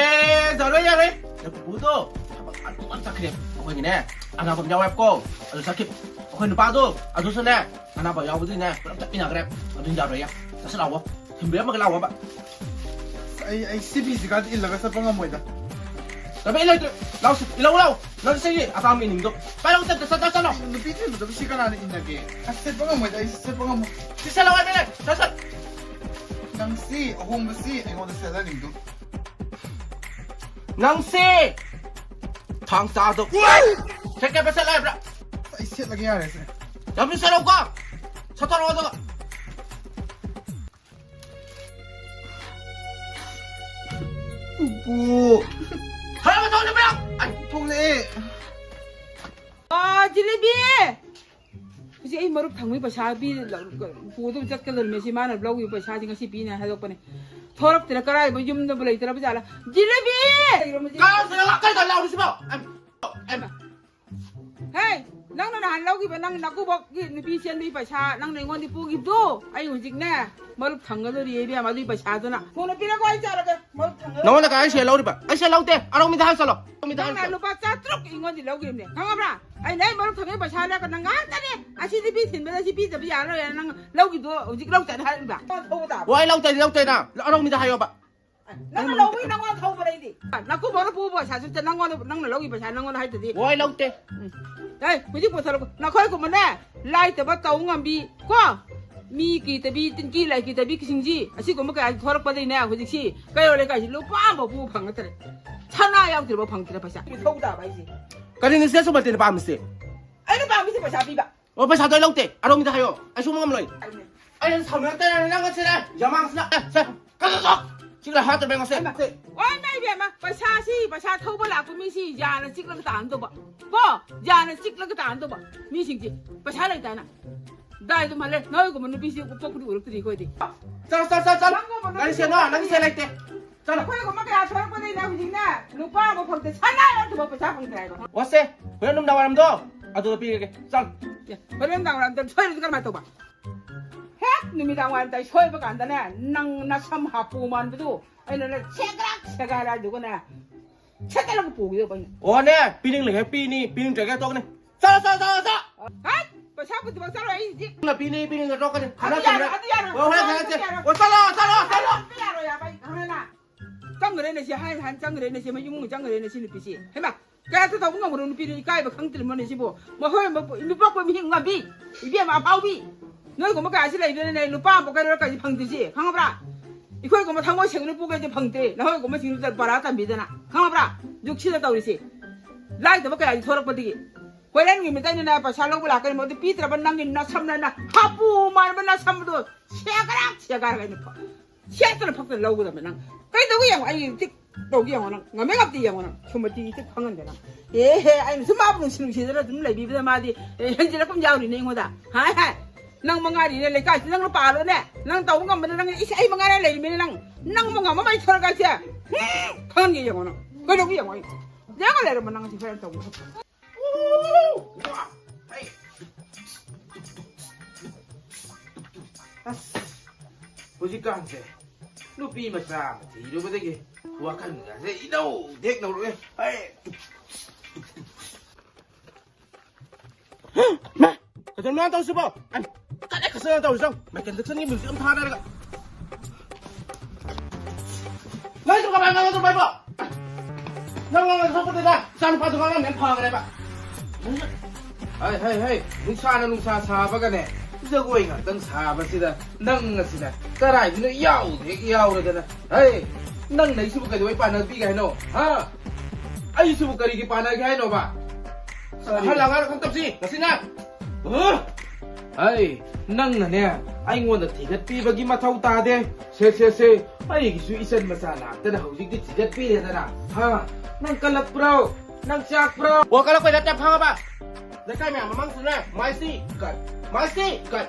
ꯌꯥꯔꯣꯏ, ꯌꯥꯔꯣꯏ꯫ ꯅꯪ ꯄꯨꯄꯨꯗꯣ ꯊꯕꯛ ꯑꯗꯨꯝ ꯆꯠꯈ꯭ꯔꯦ꯫ ꯑꯩꯈꯣꯏꯒꯤꯅꯦ, ꯑꯅꯥꯕ ꯑꯃ ꯌꯥꯎꯋꯦꯕꯀꯣ꯫ ꯑꯗꯨ ꯆꯠꯈꯤ꯫ ꯑꯩꯈꯣꯏ ꯅꯨꯄꯥꯗꯣ, ꯑꯗꯨꯁꯨꯅꯦ, ꯑꯅꯥꯕ ꯌꯥꯎꯕꯗꯨꯅꯦ, ꯄꯨꯂꯞ ꯆꯠꯃꯤꯟꯅꯈ꯭ꯔꯦ꯫ ꯑꯗꯨ ꯌꯥꯔꯣꯏꯌꯦ꯫ ꯆꯠꯁꯤ ꯂꯥꯛꯑꯣ꯫ ꯊꯤꯟꯕꯤꯔꯝꯃꯒ ꯂꯥꯛꯑꯣꯕ꯫ ꯑꯩ, ꯑꯩ ꯁꯤ ꯐꯤꯁꯤꯒꯗꯤ ꯏꯜꯂꯒ ꯆꯠꯄ ꯉꯝꯃꯣꯏꯗ꯫ ꯂꯝꯕꯤ ꯂꯩꯇ꯭ꯔꯦ꯫ ꯂꯥꯛꯑꯣ, ꯏꯜꯂꯛꯑꯣ ꯂꯥꯛꯑꯣ꯫ ꯅꯪ ꯁꯤꯒꯤ ꯑꯇꯥꯡꯕ ꯏꯅꯤꯡꯗꯣ꯫ ꯄꯥꯏꯔꯛꯑꯣ, ꯆꯠ, ꯆꯠ, ꯆꯠ, ꯆꯠꯂꯣ꯫ ꯅꯨꯄꯤ ꯊꯤꯟꯕꯗꯕꯨ ꯁꯤ ꯀꯅꯥꯅ ꯏꯟꯅꯒꯦ? ꯑꯁ, ꯆꯠꯄ ꯉꯝꯃꯣꯏꯗ, ꯑꯩ ꯆꯠꯄ ꯉꯝꯃꯣꯏ꯫ ꯁꯤ ꯆꯠꯂꯣ ꯍꯥꯏꯕꯅꯦ, ꯆꯠ, ꯆꯠ꯫ ꯅꯪꯁꯤ, ꯑꯍꯣꯡꯕꯁꯤ ꯑꯩꯉꯣꯟꯗ ꯁꯦꯠꯍꯟꯅꯤꯡꯗꯣ꯫ ꯅꯪꯁꯤ! ꯊꯥꯡ ꯆꯥꯗꯣ꯫ ꯁꯦꯠꯀꯦ ꯄꯩꯁꯥ ꯂꯩꯕ꯭ꯔꯥ? ꯑꯩ ꯁꯦꯠꯂꯒꯦ ꯌꯥꯔꯦꯁꯦ꯫ ꯌꯥꯝ ꯁꯦꯠꯂꯧꯀꯣ꯫ ꯁꯠꯊꯣꯔꯛꯑꯣ ꯑꯗꯨꯒ꯫ ꯄꯨꯄꯨ꯫ ꯈꯔ ꯑꯃ ꯊꯣꯛꯂꯦ ꯃꯌꯥꯝ꯫ ꯑꯩ ꯊꯣꯛꯂꯛꯑꯦ꯫ ꯑꯥ, ꯖꯤꯂꯤꯕꯤ! ꯍꯧꯖꯤꯛ ꯑꯩ ꯃꯔꯨꯞ ꯊꯪꯕꯒꯤ ꯄꯩꯁꯥ ꯄꯤ-, ꯄꯨꯗꯧ ꯆꯠꯀꯗꯧꯔꯤꯃꯦ꯫ ꯁꯤ ꯃꯥꯅ ꯂꯧꯈꯤꯕ ꯄꯩꯁꯥꯁꯤ ꯉꯁꯤ ꯄꯤꯅꯤ ꯍꯥꯏꯗꯣꯛꯄꯅꯦ꯫ ꯊꯣꯔꯛꯇ꯭ꯔꯦ, ꯀꯔꯥꯏꯕꯨ ꯌꯨꯝꯗꯕꯨ ꯂꯩꯇ꯭ꯔꯕ ꯖꯥꯠꯂ? ꯖꯤꯂꯤꯕꯤ! ꯀꯥꯏꯗ ꯂꯥꯎꯔꯤꯁꯤꯕꯣ? M, M. ꯍꯦ! ꯅꯪꯅ ꯅꯍꯥꯟ ꯂꯧꯈꯤꯕ ꯅꯪ ꯅꯀꯨꯕꯣꯛꯀꯤ ꯅꯨꯄꯤ ꯆꯦꯟꯕꯒꯤ ꯄꯩꯁꯥ ꯅꯪꯅ ꯑꯩꯉꯣꯟꯗ ꯄꯨꯈꯤꯕꯗꯣ, ꯑꯩ ꯍꯧꯖꯤꯛꯅꯦ ꯃꯔꯨꯞ ꯊꯪꯒꯗꯧꯔꯤ ꯏꯕꯦꯝꯃ, ꯑꯗꯨꯒꯤ ꯄꯩꯁꯥꯗꯨꯅ꯫ ꯊꯨꯅ ꯄꯤꯔꯛꯑꯣ, ꯑꯩ ꯆꯥꯔꯒꯦ꯫ ꯃꯔꯨꯞ ꯊꯪꯒꯗꯧꯔꯤ꯫ ꯅꯉꯣꯟꯗ ꯀꯥꯏ ꯁꯦꯜ ꯂꯧꯔꯤꯕ? ꯑꯩ ꯁꯦꯜ ꯂꯧꯗꯦ꯫ ꯑꯔꯧ ꯃꯤꯗ ꯍꯥꯏ ꯆꯠꯂꯣ꯫ ꯑꯔꯧ ꯃꯤꯗ ꯍꯥꯏ ꯅꯪꯅ ꯆꯠꯂꯣ꯫ ꯂꯨꯄꯥ ꯆꯥꯇ꯭ꯔꯨꯛ ꯑꯩꯉꯣꯟꯗ ꯂꯧꯈꯤꯕꯅꯦ, ꯈꯪꯉꯕ꯭ꯔꯥ? ꯑꯩꯅ ꯑꯩ ꯃꯔꯨꯞ ꯊꯪꯒꯤ ꯄꯩꯁꯥ ꯂꯩꯔꯒ ꯅꯪ ꯉꯥꯛꯇꯅꯦ꯫ ꯑꯁꯤ ꯅꯨꯄꯤ ꯊꯤꯟꯕꯗ ꯁꯤ ꯄꯤꯗꯕ ꯌꯥꯔꯔꯣꯏꯅ ꯅꯪ ꯂꯧꯈꯤꯕꯗꯣ ꯍꯧꯖꯤꯛ ꯂꯧ ꯆꯠꯅꯤ ꯍꯥꯏꯔꯤꯕ? ꯊꯧꯕ ꯇꯥꯕ꯫ ꯋꯥꯏ ꯂꯧꯗꯦ, ꯂꯧꯗꯦ ꯅꯪ꯫ ꯑꯔꯧ ꯃꯤꯗ ꯍꯥꯏꯌꯣꯕ꯫ ꯅꯪꯅ ꯂꯧꯕꯒꯤ ꯅꯪꯉꯣꯟꯗ ꯊꯧꯕ ꯂꯩꯗꯤ꯫ ꯅꯀꯨꯕꯣꯛꯅ ꯄꯨꯕ ꯄꯩꯁꯥꯁꯨ ꯅꯪꯉꯣꯟꯗ, ꯅꯪꯅ ꯂꯧꯈꯤꯕ ꯄꯩꯁꯥ ꯅꯪꯉꯣꯟꯗ ꯍꯥꯏꯗ꯭ꯔꯗꯤ꯫ ꯋꯥꯏ ꯂꯧꯗꯦ꯫ ꯎꯝ꯫ ꯑꯦ, ꯍꯧꯖꯤꯛ ꯄꯨꯊꯣꯔꯛꯎ꯫ ꯅꯈꯣꯏꯒꯨꯝꯕꯅꯦ, ꯂꯥꯏꯇꯕ ꯇꯧ ꯉꯝꯕꯤ, ꯀꯣ? ꯃꯤ ꯀꯤꯇꯕꯤ, ꯇꯤꯟꯀꯤ ꯂꯥꯏ ꯀꯤꯇꯕꯤ ꯀꯤꯁꯤꯡꯁꯤ, ꯑꯁꯤꯒꯨꯝꯕ ꯀꯌꯥꯁꯤ ꯊꯣꯔꯛꯄꯗꯩꯅꯦ ꯍꯧꯖꯤꯛꯁꯤ ꯀꯩꯔꯣꯜ ꯂꯩꯀꯥꯏꯁꯤ ꯂꯨꯄꯥ ꯑꯃꯐꯥꯎ ꯄꯨꯕ ꯐꯪꯉꯛꯇ꯭ꯔꯦ꯫ ꯁꯅꯥ ꯌꯥꯎꯗ꯭ꯔꯤꯕ ꯐꯪꯗ꯭ꯔꯦ ꯄꯩꯁꯥ꯫ ꯃꯤꯊꯧ ꯇꯥꯕ ꯍꯥꯏꯁꯦ꯫ ꯀꯔꯤꯅꯣ ꯁꯤꯗ ꯁꯨꯝ ꯃꯇꯦꯡ ꯄꯥꯝꯃꯤꯁꯦ? ꯑꯩꯅ ꯄꯥꯝꯃꯤꯁꯦ ꯄꯩꯁꯥ ꯄꯤꯕ꯫ ꯑꯣ, ꯄꯩꯁꯥꯗꯣ ꯑꯩ ꯂꯧꯗꯦ꯫ ꯑꯔꯣꯝꯒꯤꯗ ꯍꯥꯏꯌꯣ꯫ ꯑꯩ ꯁꯨꯝ ꯉꯝꯂꯣꯏ꯫ ꯑꯩꯅ ꯁꯥꯎꯅꯤꯡꯉꯛꯇꯅ ꯅꯪ ꯉꯁꯤꯅꯦ ꯌꯥꯝꯃꯥꯡꯁꯤꯅ, ꯑꯦ, ꯁꯦ, ꯀꯩꯅꯣ ꯇꯧ꯫ ꯁꯤꯒ ꯍꯥꯠꯇꯕ ꯉꯁꯤ꯫ ꯍꯩꯃꯥ! ꯍꯣꯏ, ꯏꯃꯥ ꯏꯕꯦꯝꯃ, ꯄꯩꯁꯥꯁꯤ, ꯄꯩꯁꯥ ꯊꯧꯕ ꯂꯥꯛꯄ ꯃꯤꯁꯤ ꯌꯥꯅ ꯆꯤꯛꯂꯒ ꯇꯥꯅꯗꯧꯕ꯫ ꯀꯣ? ꯌꯥꯅ ꯆꯤꯛꯂꯒ ꯇꯥꯅꯗꯧꯕ ꯃꯤꯁꯤꯡꯁꯤ ꯄꯩꯁꯥ ꯂꯩꯇꯥꯅ꯫ ꯗꯥꯏ ꯑꯗꯨꯝ ꯍꯜꯂꯦ꯫ ꯅꯣꯏꯒꯨꯝꯕ ꯅꯨꯄꯤꯁꯤ ꯄꯣꯛꯄꯗꯤ ꯎꯔꯛꯇ꯭ꯔꯤ ꯑꯩꯈꯣꯏꯗꯤ꯫ ꯆꯠꯂꯣ, ꯆꯠꯂꯣ, ꯆꯠꯂꯣ, ꯆꯠꯂꯣ꯫ ꯅꯪꯒꯨꯝꯕ ꯅꯨꯄꯤ ꯒꯥꯔꯤ ꯁꯦꯟꯅꯣ, ꯅꯪ ꯁꯦꯟ ꯂꯩꯇꯦ꯫ ꯆꯠꯂꯣ꯫ ꯑꯩꯈꯣꯏꯒꯨꯝꯕ ꯀꯌꯥ ꯊꯣꯔꯛꯄꯗꯩꯅꯦ ꯍꯧꯖꯤꯛꯅꯦ ꯂꯨꯄꯥ ꯑꯃ ꯐꯪꯗꯦ, ꯁꯅꯥ ꯌꯥꯎꯗꯕ ꯄꯩꯁꯥ ꯐꯪꯗ꯭ꯔꯦ ꯍꯥꯏꯕ꯫ ꯑꯣꯁꯦ, ꯍꯣꯔꯦꯟ ꯅꯨꯃꯤꯗꯥꯡ ꯋꯥꯏꯔꯝꯗꯣ ꯑꯗꯨꯗ ꯄꯤꯔꯒꯦ꯫ ꯆꯠꯂꯣ꯫ ꯑꯦ, ꯍꯣꯔꯦꯟ ꯅꯨꯃꯤꯗꯥꯡ ꯋꯥꯏꯔꯝꯗ ꯁꯣꯏꯔꯗꯤ ꯀꯔꯝꯍꯥꯏꯅ ꯇꯧꯕ? ꯍꯦꯛ ꯅꯨꯃꯤꯗꯥꯡ ꯋꯥꯏꯔꯝꯗ ꯁꯣꯏꯕ ꯀꯥꯟꯗꯅꯦ, ꯅꯪ ꯅꯁꯝ ꯍꯥꯄꯨ ꯃꯥꯟꯕꯗꯨ ꯑꯩꯅꯅꯦ ꯁꯦꯒꯥꯏꯔꯛ ꯁꯦꯒꯥꯏꯔꯦ, ꯑꯗꯨꯒꯅꯦ ꯁꯦꯠꯇꯂꯒ ꯄꯨꯈꯤꯗꯧꯕ ꯑꯩꯅ꯫ ꯑꯣꯅꯦ, ꯄꯤꯅꯤꯡꯂꯒ ꯄꯤꯅꯤ, ꯄꯤꯅꯤꯡꯗ꯭ꯔꯒ ꯇꯣꯛꯀꯅꯤ꯫ ꯆꯠꯂꯣ, ꯆꯠꯂꯣ, ꯆꯠꯂꯣ, ꯆꯠꯂꯣ꯫ ꯍꯥꯏ! ꯄꯩꯁꯥ ꯄꯨꯊꯣꯛ ꯆꯠꯂꯣ ꯑꯩ ꯍꯧꯖꯤꯛ꯫ ꯅ ꯄꯤꯅꯤ, ꯄꯤꯅꯤꯡꯗ꯭ꯔꯒ ꯇꯣꯛꯀꯅꯤ꯫ ꯑꯗꯨ ꯈꯟꯅ ꯌꯥꯔꯣꯏ, ꯊꯝꯃꯦ꯫ ꯑꯗꯨ ꯌꯥꯔꯣꯏ꯫ ꯑꯣ, ꯍꯣꯔꯦꯟ ꯑꯗꯨ ꯈꯟꯅꯁꯦ꯫ ꯌꯥꯔꯣꯏ꯫ ꯑꯣ, ꯆꯠꯂꯣ, ꯆꯠꯂꯣ, ꯆꯠꯂꯣ꯫ ꯑꯗꯨ ꯌꯥꯔꯣꯏ ꯍꯥꯏꯕ ꯑꯩ ꯈꯪꯉꯦꯅ꯫ ꯆꯪꯈ꯭ꯔꯦꯅꯦ ꯁꯤ, ꯍꯥꯏ ꯍꯥꯏꯅ ꯆꯪꯈ꯭ꯔꯦꯅꯦ ꯁꯤ, ꯃꯌꯨꯝ ꯆꯪꯈ꯭ꯔꯦꯅꯦ ꯁꯤ ꯅꯨꯄꯤꯁꯤ꯫ ꯍꯩꯃꯥ! ꯀꯌꯥꯇ ꯇꯧꯕ ꯉꯝꯕꯅꯣ ꯅꯨꯄꯤꯗꯨ? ꯏꯀꯥꯏꯕ ꯈꯪꯗ꯭ꯔꯤꯕꯅꯦ ꯁꯤꯕꯨ꯫ ꯃꯈꯣꯏ ꯃꯄꯨ-, ꯃꯤꯄꯣꯛꯄ ꯃꯤꯍꯤꯡ ꯉꯝꯕꯤ, ꯏꯕꯦꯝꯃ ꯑꯐꯥꯎꯕꯤ꯫ ꯅꯣꯏꯒꯨꯝꯕ ꯀꯌꯥꯁꯤ ꯂꯩꯕꯅꯤꯅꯦ, ꯂꯨꯄꯥ ꯑꯃ ꯀꯩꯅꯣ ꯀꯩꯁꯤ ꯐꯪꯗ꯭ꯔꯤꯁꯤ, ꯈꯪꯉꯕ꯭ꯔꯥ? ꯑꯩꯈꯣꯏꯒꯨꯝꯕ ꯊꯃꯣꯏ ꯁꯦꯡꯅ ꯄꯨꯒꯩꯗꯤ ꯐꯪꯗ꯭ꯔꯦ, ꯅꯈꯣꯏꯒꯨꯝꯕꯁꯤꯡꯗꯨꯗ ꯕꯔꯥ ꯇꯝꯕꯤꯗꯅ, ꯈꯪꯉꯕ꯭ꯔꯥ? ꯖꯨꯛꯁꯤꯗ ꯇꯧꯔꯤꯁꯤ꯫ ꯂꯥꯏꯗꯕ ꯀꯌꯥꯗꯤ ꯊꯣꯔꯛꯄꯗꯒꯤ꯫ ꯍꯣꯔꯦꯟ ꯅꯨꯃꯤꯠꯇ ꯑꯩꯅꯅꯦ ꯄꯩꯁꯥ ꯂꯧꯕ ꯂꯥꯛꯀꯅꯤ, ꯃꯗꯨ ꯄꯤꯗ꯭ꯔꯕ ꯅꯪꯒꯤ ꯅꯁꯝꯅꯅ ꯍꯥꯄꯨ ꯃꯥꯟꯕ ꯅꯁꯝꯗꯣ ꯁꯦꯒꯥꯏꯔꯛ ꯁꯦꯒꯥꯏꯔꯒ ꯑꯩꯅ ꯐ-, ꯁꯦꯠꯇꯅ ꯐꯛꯇꯅ ꯂꯧꯒꯗꯕꯅꯦ ꯅꯪ꯫ ꯀꯩꯗꯧꯒꯦ ꯌꯦꯡꯉꯣ, ꯑꯩ ꯍꯧꯖꯤꯛ ꯇꯧꯒꯦ ꯌꯦꯡꯉꯣ ꯅꯪ꯫ ꯉꯝꯃꯦ ꯉꯝꯗꯦ ꯌꯦꯡꯉꯣ ꯅꯪ꯫ ꯁꯨꯃꯇꯤ ꯏꯆꯠ ꯈꯪꯍꯟꯗꯦ ꯅꯪ꯫ ꯑꯦ ꯍꯦ, ꯑꯩꯅ ꯁꯨꯝ ꯃꯥꯕꯨ ꯅꯨꯡꯁꯤ ꯅꯨꯡꯁꯤꯗꯅ ꯑꯗꯨꯝ ꯂꯩꯕꯤꯕꯗ ꯃꯥꯗꯤ, ꯑꯦ, ꯍꯦꯟꯖꯤꯜꯂꯛꯄ ꯑꯃ ꯌꯥꯎꯔꯤꯅꯦ ꯑꯩꯉꯣꯟꯗ꯫ ꯍꯥꯏ ꯍꯥꯏ꯫ ꯅꯪ ꯃꯉꯥꯏꯔꯤꯅꯦ ꯂꯩꯀꯥꯏꯁꯤ, ꯅꯪꯅ ꯄꯥꯜꯂꯣꯅꯦ꯫ ꯅꯪ ꯇꯧꯕ ꯉꯝꯕꯗ ꯅꯪ, ꯏꯁ, ꯑꯩ ꯃꯉꯥꯏꯔꯦ ꯂꯩꯔꯤꯃꯤꯅꯦ ꯅꯪ꯫ ꯅꯪꯕꯨ ꯉꯝꯃꯝꯃ ꯑꯩ ꯊꯣꯔꯛꯑꯒ ꯑꯩꯁꯦ, ꯍꯨꯝ, ꯈꯪꯍꯟꯒꯦ ꯌꯦꯡꯉꯣ ꯅꯪ꯫ ꯀꯩꯗꯧꯒꯦ ꯌꯦꯡꯉꯣ ꯑꯩ꯫ ꯂꯦꯡꯉ ꯂꯩꯔꯝꯃꯣ ꯅꯪ ꯉꯁꯤ ꯍꯣꯔꯦꯟ ꯇꯧꯒꯦ꯫ ꯑꯁ, ꯍꯧꯖꯤꯛꯀꯥꯟꯁꯦ ꯅꯨꯄꯤ ꯃꯆꯥ ꯑꯃ ꯊꯤꯔꯨꯕꯗꯒꯤ ꯋꯥꯈꯜꯒꯁꯦ ꯏꯅꯧ ꯗꯦꯛ ꯅꯧꯔꯛꯑꯦ꯫ ꯍꯩ! ꯃꯥ! ꯀꯩꯗꯧꯔꯤꯅꯣ ꯇꯧꯔꯤꯁꯤꯕꯣ? ꯑꯩ ꯀꯟꯅ ꯈꯠꯆꯅ ꯇꯧꯔꯤꯁꯤ ꯌꯦꯡꯉꯨ꯫ ꯃꯥꯏꯀꯦꯜ ꯖꯦꯛꯁꯟꯒꯤ ꯃ꯭ꯌꯨꯖꯤꯛ ꯑꯃ ꯊꯥꯔꯒ꯫ ꯅꯪꯁꯨ ꯀꯃꯥꯏꯅ ꯉꯥꯡꯅꯗ꯭ꯔꯣ ꯏꯕꯣ? ꯅꯪ ꯉꯥꯡꯅ ꯊꯣꯛꯄꯗꯨꯗ ꯏꯆꯥ ꯅꯨꯄꯥꯗꯣ ꯉꯥꯡꯅꯕꯅ ꯐꯈ꯭ꯔꯦꯕ꯫ ꯍꯩ, ꯍꯩ, ꯍꯩ, ꯅꯨꯡꯁꯥꯅ ꯅꯨꯡꯁꯥ ꯁꯥꯕꯒꯅꯦ, ꯖꯒꯣꯏ ꯉꯥꯛꯇꯪ ꯁꯥꯕꯁꯤꯗ ꯅꯪ ꯑꯁꯤꯅ ꯀꯗꯥꯏꯗꯅꯣ ꯌꯥꯎꯗ ꯍꯦꯛ ꯌꯥꯎꯔꯗꯅ꯫ ꯍꯩ! ꯅꯪꯅ ꯑꯩꯁꯤꯕꯨ ꯀꯩꯗꯧꯕꯩ ꯄꯥꯟꯅꯕꯤꯒꯦ ꯍꯥꯏꯅꯣ? ꯍꯥ? ꯑꯩꯁꯤꯕꯨ ꯀꯔꯤꯒꯤ ꯄꯥꯟꯅꯒꯦ ꯍꯥꯏꯅꯣꯕ? ꯑꯍꯜ ꯑꯉꯥꯡ ꯈꯪꯇꯞꯁꯤ, ꯉꯁꯤꯅ? ꯍꯥ? ꯑꯩ, ꯅꯪꯅꯅꯦ, ꯑꯩꯉꯣꯟꯗ ꯊꯤꯒꯠꯄꯤꯕꯒꯤ ꯃꯊꯧ ꯇꯥꯗꯦ꯫ ꯁꯦ, ꯁꯦ, ꯁꯦ, ꯑꯩꯒꯤꯁꯨ ꯏꯆꯟ ꯃꯆꯥ ꯂꯥꯛꯇꯅ ꯍꯧꯖꯤꯛꯇꯤ ꯊꯤꯒꯠꯄꯤꯔꯦꯗꯅ꯫ ꯍꯥ? ꯅꯪ ꯀꯜꯂꯛꯄ꯭ꯔꯣ? ꯅꯪ ꯆꯥꯛꯄ꯭ꯔꯣ? ꯑꯣ, ꯀꯜꯂꯛꯄꯩ ꯅꯠꯇꯦ, ꯐꯪꯉꯕ? ꯂꯩꯀꯥꯏ ꯃꯌꯥꯝ ꯃꯃꯥꯡꯁꯤꯗꯅꯦ, ꯃꯥꯏꯁꯤ ꯀꯠ, ꯃꯥꯏꯁꯤ ꯀꯠ꯫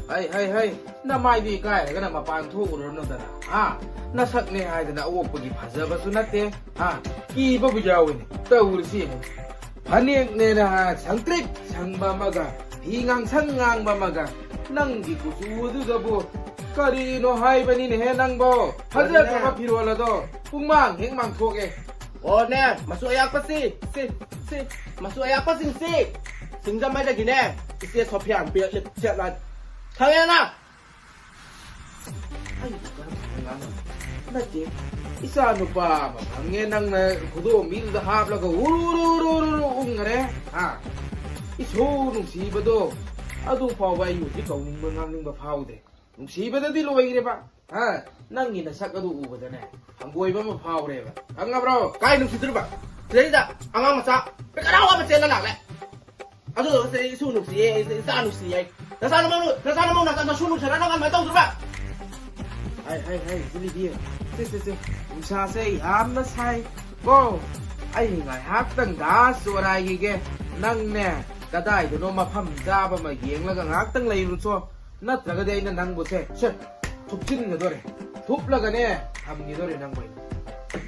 ꯍꯩ, ꯍꯩ, ꯍꯩ, ꯅꯃꯥꯏꯗꯨ ꯏꯀꯥꯏꯔꯒꯅ ꯃꯄꯥꯟ ꯊꯣꯛꯎꯔꯅꯨꯗꯅ, ꯍꯥ? ꯅꯁꯛꯅꯦ ꯍꯥꯏꯗꯅ ꯑꯣꯛꯄꯒꯤ ꯐꯖꯕꯁꯨ ꯅꯠꯇꯦ, ꯍꯥ? ꯀꯤꯕꯕꯨ ꯌꯥꯎꯏꯅꯦ, ꯇꯧꯔꯤꯁꯤ ꯌꯦꯡꯉꯨ꯫ ꯐꯅꯦꯛꯅꯦꯅ ꯁꯪꯇ꯭ꯔꯤꯛ ꯁꯪꯕ ꯑꯃꯒ, ꯐꯤ ꯉꯥꯡꯁꯪ ꯉꯥꯡꯕ ꯑꯃꯒ, ꯅꯪꯒꯤ ꯀꯨꯆꯨ ꯑꯗꯨꯗꯕꯨ ꯀꯔꯤꯅꯣ ꯍꯥꯏꯕꯅꯤꯅꯦꯍꯦ ꯅꯪꯕꯣ? ꯐꯖꯈ꯭ꯔꯕ ꯐꯤꯔꯣꯜ ꯑꯗꯣ ꯄꯨꯡꯃꯥꯡ ꯍꯦꯛ ꯃꯥꯡꯊꯣꯛꯑꯦ꯫ ꯑꯣꯅꯦ, ꯃꯆꯨ ꯑꯌꯥꯛꯄꯁꯤ, ꯁꯤ, ꯁꯤ, ꯃꯆꯨ ꯑꯌꯥꯛꯄꯁꯤꯡꯁꯤ ꯁꯤꯡꯖꯃꯩꯗꯒꯤꯅꯦ, ꯏꯆꯦ ꯁꯣꯐꯤꯌꯥꯅ ꯄꯤꯔꯛꯂꯤ, ꯁꯦꯠꯂ꯫ ꯈꯪꯉꯦꯅ? ꯑꯩꯕꯨ ꯀꯔꯝꯍꯥꯏꯅ ꯉꯥꯡꯅꯕ? ꯅꯠꯇꯦ, ꯏꯆꯥ ꯅꯨꯄꯥ ꯑꯃ ꯐꯪꯉꯦ, ꯅꯪꯅ ꯈꯨꯗꯣꯝꯕꯤꯗꯨꯗ ꯍꯥꯞꯂꯒ ꯎꯔꯨ, ꯎꯔꯨ, ꯎꯔꯨ, ꯎꯔꯨ, ꯎꯔꯨ ꯎꯪꯈꯔꯦ꯫ ꯍꯥ? ꯏꯁꯣꯔ ꯅꯨꯡꯁꯤꯕꯗꯣ, ꯑꯗꯨ ꯐꯥꯎꯕ ꯑꯩ ꯍꯧꯖꯤꯛ ꯀꯧꯅꯤꯡꯕ, ꯉꯥꯡꯅꯤꯡꯕ ꯐꯥꯎꯗꯦ꯫ ꯅꯨꯡꯁꯤꯕꯗꯗꯤ ꯂꯣꯏꯔꯦꯕ꯫ ꯍꯥ? ꯅꯪꯒꯤ ꯅꯁꯛ ꯑꯗꯨ ꯎꯕꯗꯅꯦ, ꯍꯪꯒꯣꯏꯕ ꯑꯃ ꯐꯥꯎꯔꯦꯕ꯫ ꯈꯪꯉꯕ꯭ꯔꯣ? ꯀꯥꯏ ꯅꯨꯡꯁꯤꯗꯣꯔꯤꯕ? ꯁꯤꯗꯩꯗ ꯑꯉꯥꯡ ꯃꯆꯥ ꯄꯤꯛ ꯍꯔꯥꯎ ꯑꯃ ꯆꯦꯜꯂ ꯂꯥꯛꯂꯦ꯫ ꯑꯗꯨꯗꯨꯒ ꯁꯤꯗꯩ ꯏꯁꯨ ꯅꯨꯡꯁꯤꯌꯦ, ꯏꯆꯥ ꯅꯨꯡꯁꯤꯌꯦ꯫ ꯅꯆꯥ ꯅꯃꯧ, ꯅꯆꯥ ꯅꯃꯧ, ꯅꯆꯥ ꯅꯁꯨ ꯅꯨꯡꯁꯤꯔ ꯅꯪ ꯑꯗꯨꯃꯥꯏꯅ ꯇꯧꯗꯣꯔꯤꯕ? ꯍꯥꯏ, ꯍꯥꯏ, ꯍꯥꯏ, ꯏꯆꯦ ꯂꯤꯕꯤ꯫ ꯁꯦ, ꯁꯦ, ꯁꯦ꯫ ꯅꯨꯡꯁꯥꯁꯦ ꯌꯥꯝꯅ ꯁꯥꯏ꯫ ꯀꯣ, ꯑꯩ ꯉꯥꯏꯍꯥꯛꯇꯪ ꯒꯥꯁ ꯆꯣꯔꯥꯏꯈꯤꯒꯦ꯫ ꯅꯪꯅꯦ, ꯀꯗꯥꯏꯗꯅꯣ ꯃꯐꯝ ꯆꯥꯕ ꯑꯃ ꯌꯦꯡꯂꯒ ꯉꯥꯏꯍꯥꯛꯇꯪ ꯂꯩꯔꯨꯆꯣ꯫ ꯅꯠꯇ꯭ꯔꯒꯗꯤ ꯑꯩꯅ ꯅꯪꯕꯨ ꯁꯦ, ꯁꯦ, ꯊꯨꯞꯆꯤꯟꯒꯗꯣꯔꯦ꯫ ꯊꯨꯞꯂꯒꯅꯦ, ꯊꯝꯈꯤꯗꯣꯔꯦ ꯅꯪꯕꯨ ꯑꯩ꯫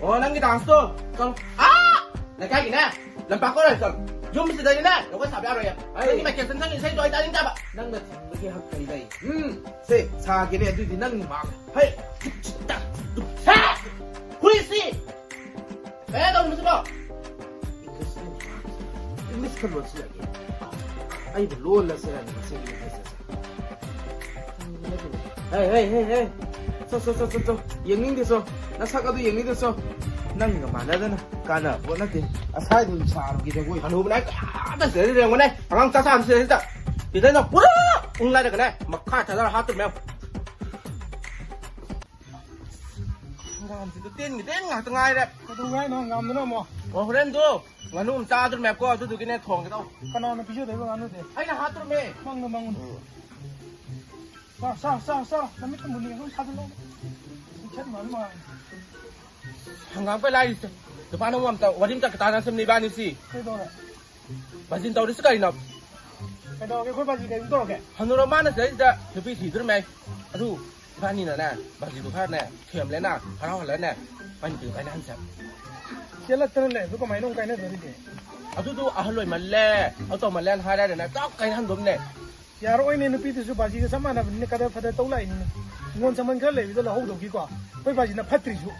ꯑꯣ, ꯅꯪꯒꯤ ꯗꯥꯟꯁꯇꯣ? ꯆꯠꯂꯣ꯫ ꯑꯥ! ꯂꯩꯀꯥꯏꯒꯤꯅꯦ, ꯂꯝꯄꯥꯛ ꯀꯣꯏꯔ ꯆꯠꯂꯣ꯫ ꯌꯨꯝꯁꯤꯗꯗꯤꯅꯦ, ꯖꯒꯣꯏ ꯁꯥꯕ ꯌꯥꯔꯣꯏꯌꯦ꯫ ꯑꯩ ꯅꯪꯒꯤ ꯃꯥꯏꯀꯦꯜ ꯖꯦꯛꯁꯟꯒꯤ ꯏꯁꯩꯗꯣ ꯑꯩ ꯇꯥꯅꯤꯡꯗꯦꯕ꯫ ꯅꯪꯅ ꯊꯤꯡꯕꯒꯤ ꯍꯛ ꯀꯔꯤ ꯂꯩ? ꯎꯝ, ꯁꯦ, ꯁꯥꯒꯦꯅꯦ, ꯑꯗꯨꯗꯤ ꯅꯪ ꯃꯥꯡ-, ꯍꯩ! ꯍꯦ! ꯍꯨꯏꯁꯤ! ꯀꯩꯅꯣ ꯇꯧꯔꯤꯕꯁꯤꯕꯣ? ꯏꯪꯂꯤꯁ, ꯏꯪꯂꯤꯁ ꯈꯔ ꯂꯣꯟꯁꯤꯜꯂꯒꯦ꯫ ꯑꯩꯕꯨ ꯂꯣꯜꯂꯁꯤꯔ ꯉꯁꯤꯒꯤ ꯏꯪꯂꯤꯁ ꯑꯁꯦ? ꯍꯦ, ꯍꯦ, ꯍꯦ, ꯍꯦ꯫ ꯆꯣ, ꯆꯣ, ꯆꯣ, ꯆꯣ, ꯆꯣ꯫ ꯌꯦꯡꯅꯤꯡꯗꯦ ꯆꯣ꯫ ꯅꯁꯛ ꯑꯗꯨ ꯌꯦꯡꯅꯤꯡꯗꯦ ꯆꯣ꯫ ꯅꯪꯒ ꯃꯥꯟꯅꯗꯅ ꯀꯥꯟꯅꯕ ꯅꯠꯇꯦ꯫ ꯑꯁꯥꯏꯗ ꯁꯥꯔꯨꯒꯦ ꯖꯒꯣꯏ꯫ ꯍꯅꯨꯕꯅꯦ ꯀꯌꯥꯗ ꯁꯤꯗꯩꯗ ꯌꯦꯡꯉꯨꯅꯦ꯫ ꯑꯉꯥꯡ ꯆꯥ ꯆꯥꯕ ꯁꯤꯗꯩꯗ꯫ ꯁꯤꯗꯩꯗ ꯄꯨꯔꯥ ꯎꯪ ꯂꯥꯏꯔꯒꯅꯦ꯫ ꯃꯈꯥ ꯊꯥꯗꯔ ꯍꯥꯠꯇꯣꯔꯤꯃꯦ꯫ ꯁꯤꯗ ꯇꯤꯟꯒꯤ ꯇꯤꯟ ꯉꯥꯛꯇ ꯉꯥꯏꯔꯦ꯫ ꯀꯩꯗꯧꯉꯩꯅꯣ ꯉꯥꯝꯗꯅ ꯑꯃꯨꯛ? ꯑꯣ, ꯍꯣꯔꯦꯟꯗꯣ ꯉꯥꯅꯨ ꯑꯃ ꯆꯥꯗꯣꯔꯃꯦꯀꯣ, ꯑꯗꯨꯗꯨꯒꯤꯅꯦ ꯊꯣꯡꯒꯦ ꯇꯧ꯫ ꯀꯅꯥꯅ ꯄꯤꯖꯗꯣꯏꯕ ꯉꯥꯅꯨꯗꯤ? ꯑꯩꯅ ꯍꯥꯠꯇꯣꯔꯃꯦ꯫ ꯃꯪꯅꯨ, ꯃꯪꯅꯨ꯫ ꯆꯥꯎ, ꯆꯥꯎ, ꯆꯥꯎ, ꯆꯥꯎ꯫ ꯅꯃꯤꯠꯇ ꯃꯨꯟꯅ ꯌꯦꯡꯉꯨ, ꯁꯥꯖꯤꯜꯂꯣ꯫ ꯃꯤꯡꯁꯦꯜ ꯃꯥꯟꯕ ꯃꯥꯜꯂꯦ꯫ ꯍꯪꯒꯥꯝ ꯀꯩ ꯂꯥꯏꯔꯤꯁꯦ? ꯅꯨꯄꯥ ꯅꯪ ꯑꯝꯇ ꯋꯥꯔꯤ ꯑꯝꯇ ꯇꯥꯟꯅꯁꯦ ꯏꯕꯥꯅꯤꯁꯤ꯫ ꯀꯩꯗꯧꯔꯦ? ꯕꯥꯖꯤꯟ ꯇꯧꯔꯤꯁꯤ ꯀꯩꯅꯣ? ꯀꯩꯗꯧꯔꯒꯦ? ꯑꯩꯈꯣꯏ ꯕꯥꯖꯤ ꯀꯩꯅꯣ ꯇꯧꯔꯒꯦ? ꯍꯅꯨꯔ ꯃꯥꯅ ꯁꯤꯗꯩꯁꯤꯗ ꯅꯨꯄꯤ ꯊꯤꯗꯣꯔꯤꯃꯦ꯫ ꯑꯗꯨ ꯏꯕꯥꯅꯤꯅꯅꯦ, ꯕꯥꯖꯤꯗꯣ ꯈꯔꯅꯦ ꯊꯦꯝꯂꯦꯅ, ꯍꯔꯥꯎꯍꯜꯂꯅꯦ, ꯃꯥꯏ ꯅꯨꯄꯤꯗꯣ ꯀꯥꯏꯅꯍꯟꯁꯦ ꯍꯥꯏꯕ꯫ ꯆꯦꯜꯂꯛꯇꯅ ꯂꯩꯕꯗꯣ ꯀꯃꯥꯏꯅ ꯑꯃꯨꯛ ꯀꯥꯏꯅꯗꯣꯔꯤꯒꯦ? ꯑꯗꯨꯗꯣ ꯑꯍꯜ ꯑꯣꯏꯃꯜꯂꯦ, ꯑꯗꯨ ꯇꯧꯃꯜꯂꯦꯅ ꯍꯥꯏꯔꯦꯅꯦ, ꯇꯛ ꯀꯥꯏꯅꯍꯟꯗꯣꯝꯅꯦ꯫ ꯌꯥꯔꯛꯑꯣꯏꯅꯦ, ꯅꯨꯄꯤꯗꯨꯁꯨ ꯕꯥꯖꯤꯒ ꯆꯞ ꯃꯥꯟꯅꯕꯅꯤꯅ ꯀꯗꯔ ꯐꯗꯔ ꯇꯧ ꯂꯥꯛꯏꯅꯤꯅꯦ꯫ ꯍꯤꯡꯒꯣꯜ ꯁꯝꯕꯟ ꯈꯔ ꯂꯩꯕꯗꯣ ꯂꯧꯍꯧꯗꯧꯒꯤꯀꯣ꯫ ꯑꯩꯈꯣꯏ ꯕꯥꯖꯤꯅ ꯐꯠꯇ꯭ꯔꯤꯁꯨ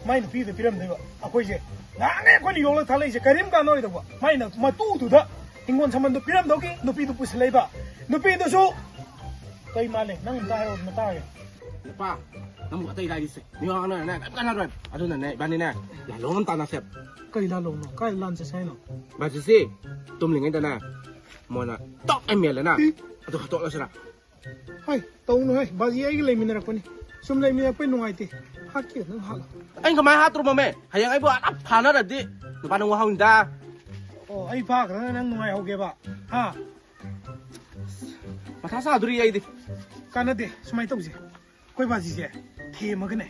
ꯃꯥꯏ ꯅꯨꯄꯤꯗꯨꯗ ꯄꯤꯔꯝꯗꯣꯏꯕ꯫ ꯑꯩꯈꯣꯏꯁꯦ ꯉꯥꯏꯍꯥꯛꯅꯦ ꯑꯩꯈꯣꯏꯅ ꯌꯣꯛꯂꯒ ꯊꯥꯂꯛꯏꯁꯦ ꯀꯔꯤꯝ ꯀꯥꯟꯅꯔꯣꯏꯗꯧꯕ꯫ ꯃꯥꯏꯅ ꯃꯇꯨꯗꯨꯗ ꯍꯤꯡꯒꯣꯜ ꯁꯝꯕꯟꯗꯣ ꯄꯤꯔꯝꯗꯧꯒꯤ ꯅꯨꯄꯤꯗꯨ ꯄꯨꯁꯤꯜꯂꯛꯏꯕ꯫ ꯅꯨꯄꯤꯗꯨꯁꯨ ꯀꯩ ꯃꯥꯜꯂꯦ? ꯅꯪ ꯑꯝꯇ ꯍꯥꯏꯔꯛꯑꯣ, ꯑꯝꯇ ꯇꯥꯒꯦ꯫ ꯅꯨꯄꯥ, ꯅꯪꯕꯨ ꯑꯇꯩ ꯂꯥꯏꯔꯤꯁꯦ ꯃꯤ ꯋꯥ ꯉꯥꯡꯅꯔꯅꯦ ꯀꯔꯤꯝ ꯀꯥꯟꯅꯔꯣꯏ꯫ ꯑꯗꯨꯅꯅꯦ ꯏꯕꯥꯅꯤꯅꯦ ꯂꯥꯂꯣꯡ ꯑꯃ ꯇꯥꯟꯅꯁꯦ꯫ ꯀꯩ ꯂꯥꯂꯣꯡꯅꯣ? ꯀꯥꯏ ꯂꯥꯟ ꯆꯠꯁꯦ ꯍꯥꯏꯅꯣ? ꯕꯥꯖꯤꯁꯤ ꯇꯨꯝꯂꯤꯉꯩꯗꯅꯦ ꯃꯣꯏꯅ ꯇꯣꯛ ꯑꯦꯝ ꯑꯦꯜ ꯑꯦꯅ ꯏ! ꯑꯗꯨ ꯍꯥꯠꯇꯣꯛꯂꯁꯤꯔ? ꯍꯥꯏ, ꯇꯧꯅꯨ ꯍꯥꯏ, ꯕꯥꯖꯤ ꯑꯩꯒ ꯂꯩꯃꯤꯟꯅꯔꯛꯄꯅꯤ꯫ ꯁꯨꯝ ꯂꯩꯃꯤꯟꯅꯔꯛꯄꯩ ꯅꯨꯡꯉꯥꯏꯇꯦ꯫ ꯍꯥꯠꯀꯦ ꯅꯪ ꯍꯥꯠꯂꯣ꯫ ꯑꯩꯅ ꯀꯃꯥꯏꯅ ꯍꯥꯠꯇ꯭ꯔꯣꯕꯃꯦ? ꯍꯌꯦꯡ ꯑꯩꯕꯨ ꯑꯗꯨꯝ ꯐꯥꯅꯔꯗꯤ ꯅꯨꯄꯥ ꯅꯪ ꯋꯥꯍꯧꯅꯤꯗ꯫ ꯑꯣ, ꯑꯩ ꯐꯥꯈ꯭ꯔꯒ ꯅꯪ ꯅꯨꯡꯉꯥꯏꯍꯧꯒꯦꯕ? ꯍꯥ? ꯃꯊꯥ ꯁꯥꯗꯣꯔꯤ ꯑꯩꯗꯤ꯫ ꯀꯥꯟꯅꯗꯦ, ꯁꯨꯃꯥꯏꯅ ꯇꯧꯁꯦ꯫ ꯑꯩꯈꯣꯏ ꯕꯥꯖꯤꯁꯦ ꯊꯦꯝꯃꯒꯅꯦ,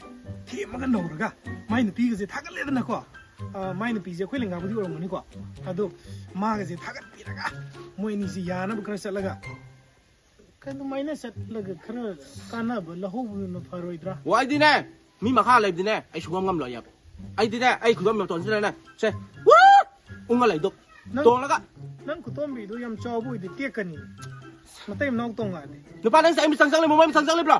ꯊꯦꯝꯃꯒ ꯅꯧꯔꯒ ꯃꯥꯏ ꯅꯨꯄꯤꯒꯁꯦ ꯊꯥꯒꯠꯂꯦꯗꯅꯀꯣ꯫ ꯑ, ꯃꯥꯏ ꯅꯨꯄꯤꯁꯦ ꯑꯩꯈꯣꯏ ꯂꯦꯡꯒꯥꯕꯨꯗꯤ ꯑꯣꯏꯔꯝꯒꯅꯤꯀꯣ꯫ ꯑꯗꯣ ꯃꯥꯒꯁꯦ ꯊꯥꯒꯠꯄꯤꯔꯒ ꯃꯣꯏ ꯑꯅꯤꯁꯦ ꯌꯥꯅꯕ ꯈꯔ ꯆꯠꯂꯒ ꯑꯗꯨꯃꯥꯏꯅ ꯆꯠꯂꯒ ꯈꯔ ꯀꯥꯟꯅꯕ ꯂꯧꯍꯧꯕꯗꯨꯅ ꯐꯔꯣꯏꯗ꯭ꯔꯥ? ꯑꯣ, ꯑꯩꯗꯤꯅꯦ, ꯃꯤ ꯃꯈꯥ ꯂꯩꯕꯗꯤꯅꯦ, ꯑꯩ ꯁꯨꯡꯉꯝ ꯉꯝꯂꯣꯏ ꯌꯥꯕ꯫ ꯑꯩꯗꯤꯅꯦ, ꯑꯩ ꯈꯨꯗꯣꯝ ꯃꯇꯣꯟꯁꯤꯗꯅꯦ, ꯁꯦ, ꯋꯨ! ꯎꯪꯉ ꯂꯩꯗꯣ꯫ ꯅꯪ ꯇꯣꯡꯂꯒ꯫ ꯅꯪ ꯈꯨꯇꯣꯝꯕꯤꯗꯣ ꯌꯥꯝ ꯆꯥꯎꯕ ꯑꯣꯏꯗꯤ ꯇꯦꯛꯀꯅꯤ꯫ ꯃꯇꯩ ꯃꯅꯥꯎ ꯇꯣꯡꯉꯛꯑꯗꯤ꯫ ꯅꯨꯄꯥ, ꯅꯪꯁꯦ ꯑꯩ ꯃꯤꯆꯪ ꯆꯪꯂꯤꯕ꯭ꯔꯣ, ꯃꯣꯏ ꯃꯤꯆꯪ ꯆꯪꯂꯤꯕ꯭ꯔꯣ?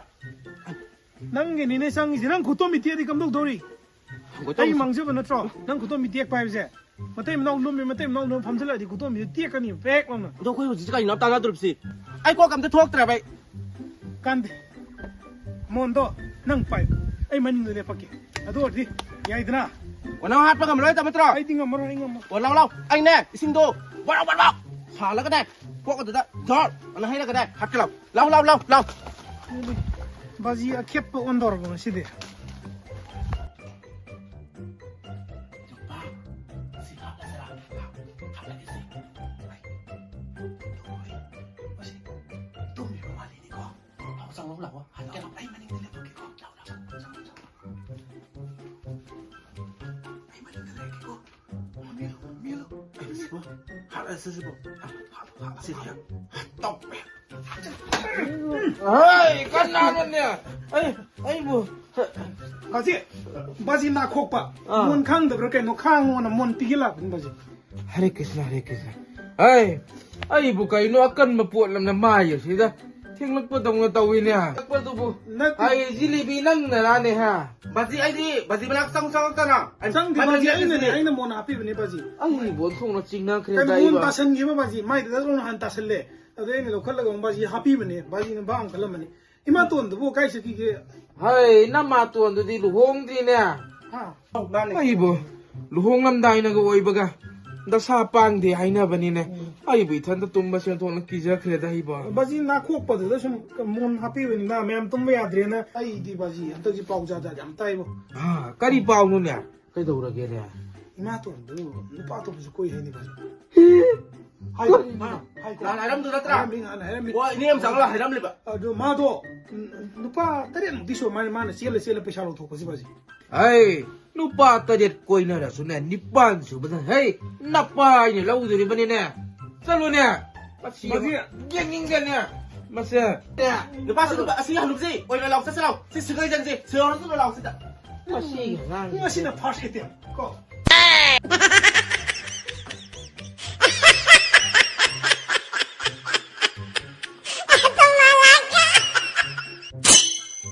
ꯅꯪꯒꯤꯅꯤꯅꯦ ꯆꯪꯉꯤꯁꯦ꯫ ꯅꯪ ꯈꯨꯇꯣꯝꯕꯤ ꯇꯦꯛꯑꯗꯤ ꯀꯝꯗꯧꯗꯧꯔꯤ? ꯍꯪꯒꯣꯏ ꯑꯩ ꯇꯧꯕꯁꯤ꯫ ꯃꯥꯡꯖꯕ ꯅꯠꯇ꯭ꯔꯣ ꯅꯪ ꯈꯨꯇꯣꯝꯕꯤ ꯇꯦꯛꯄ ꯍꯥꯏꯕꯁꯦ? ꯃꯇꯩ ꯃꯅꯥꯎ ꯂꯨꯝꯃꯤ, ꯃꯇꯩ ꯃꯅꯥꯎ ꯂꯨꯝꯃꯤ ꯐꯝꯖꯤꯜꯂꯛꯑꯗꯤ ꯈꯨꯇꯣꯝꯕꯤꯗꯨ ꯇꯦꯛꯀꯅꯤ, ꯄꯦꯛ ꯂꯥꯎꯅ꯫ ꯑꯗꯣ ꯑꯩꯈꯣꯏ ꯍꯧꯖꯤꯛꯁꯦ ꯀꯩꯅꯣ ꯇꯥꯟꯅꯗꯣꯔꯤꯕꯁꯤ? ꯑꯩ ꯀꯣꯛ ꯑꯝꯇ ꯊꯣꯛꯇ꯭ꯔꯦꯕ ꯑꯩ꯫ ꯀꯥꯟꯗꯦ꯫ ꯃꯣꯟꯗꯣ, ꯅꯪ ꯄꯥꯏ꯫ ꯑꯩ ꯃꯅꯤꯡꯗ ꯂꯦꯞꯄꯛꯀꯦ꯫ ꯑꯗꯨ ꯑꯣꯏꯔꯗꯤ ꯌꯥꯏꯗꯅ? ꯑꯣ, ꯅꯪ ꯍꯥꯠꯄ ꯉꯝꯃꯔꯣꯏ ꯍꯥꯏꯕ ꯅꯠꯇ꯭ꯔꯣ? ꯑꯩꯗꯤ ꯉꯝꯃꯔꯣꯏ, ꯑꯩ ꯉꯝꯃꯔꯣꯏ꯫ ꯑꯣ, ꯂꯥꯎ, ꯂꯥꯎ꯫ ꯑꯩꯅꯦ, ꯏꯁꯤꯡꯗꯣ ꯕꯔꯥꯎ, ꯕꯔꯥꯎ ꯁꯥꯍꯜꯂꯒꯅꯦ, ꯀꯣꯛ ꯑꯗꯨꯗ ꯖꯣꯔ ꯑꯅ ꯍꯩꯔꯒꯅꯦ, ꯍꯥꯠꯀꯦ ꯂꯥꯎ꯫ ꯂꯥꯎ, ꯂꯥꯎ, ꯂꯥꯎ, ꯂꯥꯎ꯫ ꯑꯗꯨꯗꯤ ꯕꯥꯖꯤ ꯑꯈꯦꯠꯄ ꯑꯣꯟꯗꯧꯔꯕ ꯉꯁꯤꯗꯤ꯫ ꯑꯁ, ꯁꯤꯕꯨ꯫ ꯁꯤꯗꯤ ꯌꯥꯝ ꯇꯧꯋꯦ꯫ ꯍꯩ, ꯀꯅꯥꯅꯣꯅꯦ? ꯑꯩ, ꯑꯩꯕꯨ꯫ ꯕꯥꯖꯤ, ꯕꯥꯖꯤ ꯅꯥꯈꯣꯛꯄ꯫ ꯑꯥ꯫ ꯃꯣꯟ ꯈꯪꯗꯕ꯭ꯔꯥ ꯀꯩꯅꯣ? ꯈꯥꯡꯉꯣꯅ ꯃꯣꯟ ꯄꯤꯒꯦ ꯂꯥꯛꯄꯅꯤ, ꯕꯥꯖꯤ꯫ ꯍꯔꯦ ꯀ꯭ꯔꯤꯁꯅ, ꯍꯔꯦ ꯀ꯭ꯔꯤꯁꯅ꯫ ꯑꯩ, ꯑꯩꯕꯨ ꯀꯩꯅꯣ ꯑꯀꯟꯕ ꯄꯣꯠ ꯑꯃꯅ ꯃꯥꯏ ꯑꯁꯤꯗ ꯊꯦꯡꯂꯛꯄꯗꯧꯅ ꯇꯧꯏꯅꯦ꯫ ꯊꯦꯡꯂꯛꯄꯗꯨꯕꯨ꯫ ꯅꯠꯇꯦ꯫ ꯑꯩ ꯖꯤꯂꯤꯕꯤ ꯅꯪꯅꯔꯥꯅꯦ, ꯍꯥ? ꯕꯥꯖꯤ, ꯑꯩꯗꯤ ꯕꯥꯖꯤ ꯃꯅꯥꯛ ꯆꯪ ꯆꯪꯉꯛꯇꯅ꯫ ꯆꯪꯗꯦ, ꯕꯥꯖꯤ, ꯑꯩꯅꯅꯦ, ꯑꯩꯅ ꯃꯣꯟ ꯍꯥꯞꯄꯤꯕꯅꯦ, ꯕꯥꯖꯤ꯫ ꯑꯩꯕꯨ ꯑꯣꯟꯊꯣꯛꯅ ꯆꯤꯡꯅꯈ꯭ꯔꯦ꯫ ꯀꯩꯅꯣ, ꯃꯣꯟ ꯇꯥꯁꯟꯈꯤꯕ, ꯕꯥꯖꯤ, ꯃꯥꯏꯗꯨꯗ ꯅꯍꯥꯟ ꯇꯥꯁꯜꯂꯦ꯫ ꯑꯗꯩ ꯑꯩꯅ ꯂꯧꯈꯠꯂꯒ ꯑꯃꯨꯛ ꯕꯥꯖꯤ ꯍꯥꯞꯄꯤꯕꯅꯦ꯫ ꯕꯥꯖꯤꯅ ꯚꯥꯞ ꯑꯃ ꯈꯜꯂꯝꯃꯅꯤ꯫ ꯏꯃꯥꯇꯣꯟꯗꯨꯕꯨ ꯀꯥꯏ ꯆꯠꯈꯤꯒꯦ? ꯍꯩ, ꯅꯃꯥꯇꯣꯟꯗꯨꯗꯤ ꯂꯨꯍꯣꯡꯗ꯭ꯔꯤꯅꯦ꯫ ꯍꯥ? ꯑꯩꯕꯨ ꯂꯨꯍꯣꯡꯂꯝꯗꯥꯏꯅꯒ ꯑꯣꯏꯕꯒ ꯗꯁꯥ ꯄꯥꯡꯗꯦ ꯍꯥꯏꯅꯕꯅꯤꯅꯦ꯫ ꯎꯝ꯫ ꯑꯩꯕꯨ ꯏꯊꯟꯇ ꯇꯨꯝꯕ ꯁꯦꯟꯊꯣꯛꯅ ꯀꯤꯖꯈ꯭ꯔꯦꯗ ꯑꯩꯕꯨ꯫ ꯕꯥꯖꯤ ꯅꯥꯈꯣꯛꯄꯗꯨꯗ ꯁꯨꯝ ꯃꯣꯟ ꯍꯥꯞꯄꯤꯕꯅꯤꯅ ꯃꯌꯥꯝ ꯇꯨꯝꯕ ꯌꯥꯗ꯭ꯔꯦꯅ꯫ ꯑꯩꯗꯤ ꯕꯥꯖꯤ ꯍꯟꯗꯛꯁꯤ ꯄꯥꯎ ꯖꯥꯠ ꯖꯥꯠ ꯌꯥꯝ ꯇꯥꯏꯕꯣ꯫ ꯍꯥ, ꯀꯔꯤ ꯄꯥꯎꯅꯣꯅꯦ? ꯀꯩꯗꯧꯔꯒꯦꯅꯦ? ꯏꯃꯥꯇꯣꯟꯗꯨ ꯅꯨꯄꯥ ꯑꯇꯣꯞꯄꯁꯨ ꯀꯣꯏ ꯍꯥꯏꯅꯦ, ꯕꯥꯖꯤ꯫ ꯍꯥꯏ, ꯀꯣ-, ꯃꯥ, ꯍꯥꯏ, ꯀꯣ-, ꯅꯍꯥꯟ ꯍꯥꯏꯔꯝꯗꯣ ꯅꯠꯇ꯭ꯔꯥ? ꯍꯥꯏꯔꯝꯃꯤ, ꯅꯍꯥꯟ ꯍꯥꯏꯔꯝꯃꯤ꯫ ꯍꯣꯏ, ꯏꯅꯦ ꯑꯃ ꯆꯪꯉꯒ ꯍꯥꯏꯔꯝꯂꯤꯕ꯫ ꯑꯗꯨ ꯃꯥꯗꯣ, ꯎꯝ, ꯅꯨꯄꯥ ꯇꯔꯦꯠꯃꯨꯛꯇꯤ ꯁꯨꯔ ꯃꯥꯜꯂꯦ, ꯃꯥꯅ ꯆꯦꯜꯂ ꯆꯦꯜꯂ ꯄꯩꯁꯥ ꯂꯧꯊꯣꯛꯄꯁꯤ, ꯕꯥꯖꯤ꯫ ꯍꯩ, ꯅꯨꯄꯥ ꯇꯔꯦꯠ ꯀꯣꯏꯅꯔꯁꯨꯅꯦ, ꯅꯤꯄꯥꯟ ꯁꯨꯕꯗ, ꯍꯩ, ꯅꯄꯥ ꯑꯩꯅ ꯂꯧꯗꯣꯔꯤꯕꯅꯤꯅꯦ꯫ ꯆꯠꯂꯨꯅꯦ꯫ ꯃꯁꯤ ꯕꯥꯖꯤ꯫ ꯌꯦꯡꯅꯤꯡꯗꯦꯅꯦ꯫ ꯃꯁꯦ꯫ ꯑꯦ, ꯅꯨꯄꯥꯁꯤ, ꯅꯨꯄꯥ, ꯑꯁꯤ ꯍꯅꯨꯕꯁꯤ ꯑꯣꯏꯅ ꯂꯥꯎ ꯆꯠꯁꯤ ꯂꯥꯎ꯫ ꯁꯤ ꯁꯤꯒꯩ ꯆꯟꯁꯤ, ꯁꯤꯔꯣ ꯂꯥꯎ ꯁꯤꯗ꯫ ꯃꯁꯤꯒꯤ ꯑꯉꯥꯡꯁꯤ꯫ ꯉꯁꯤꯅ first attempt ꯀꯣ꯫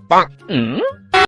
ꯄꯥꯛ꯫ ꯎꯝ?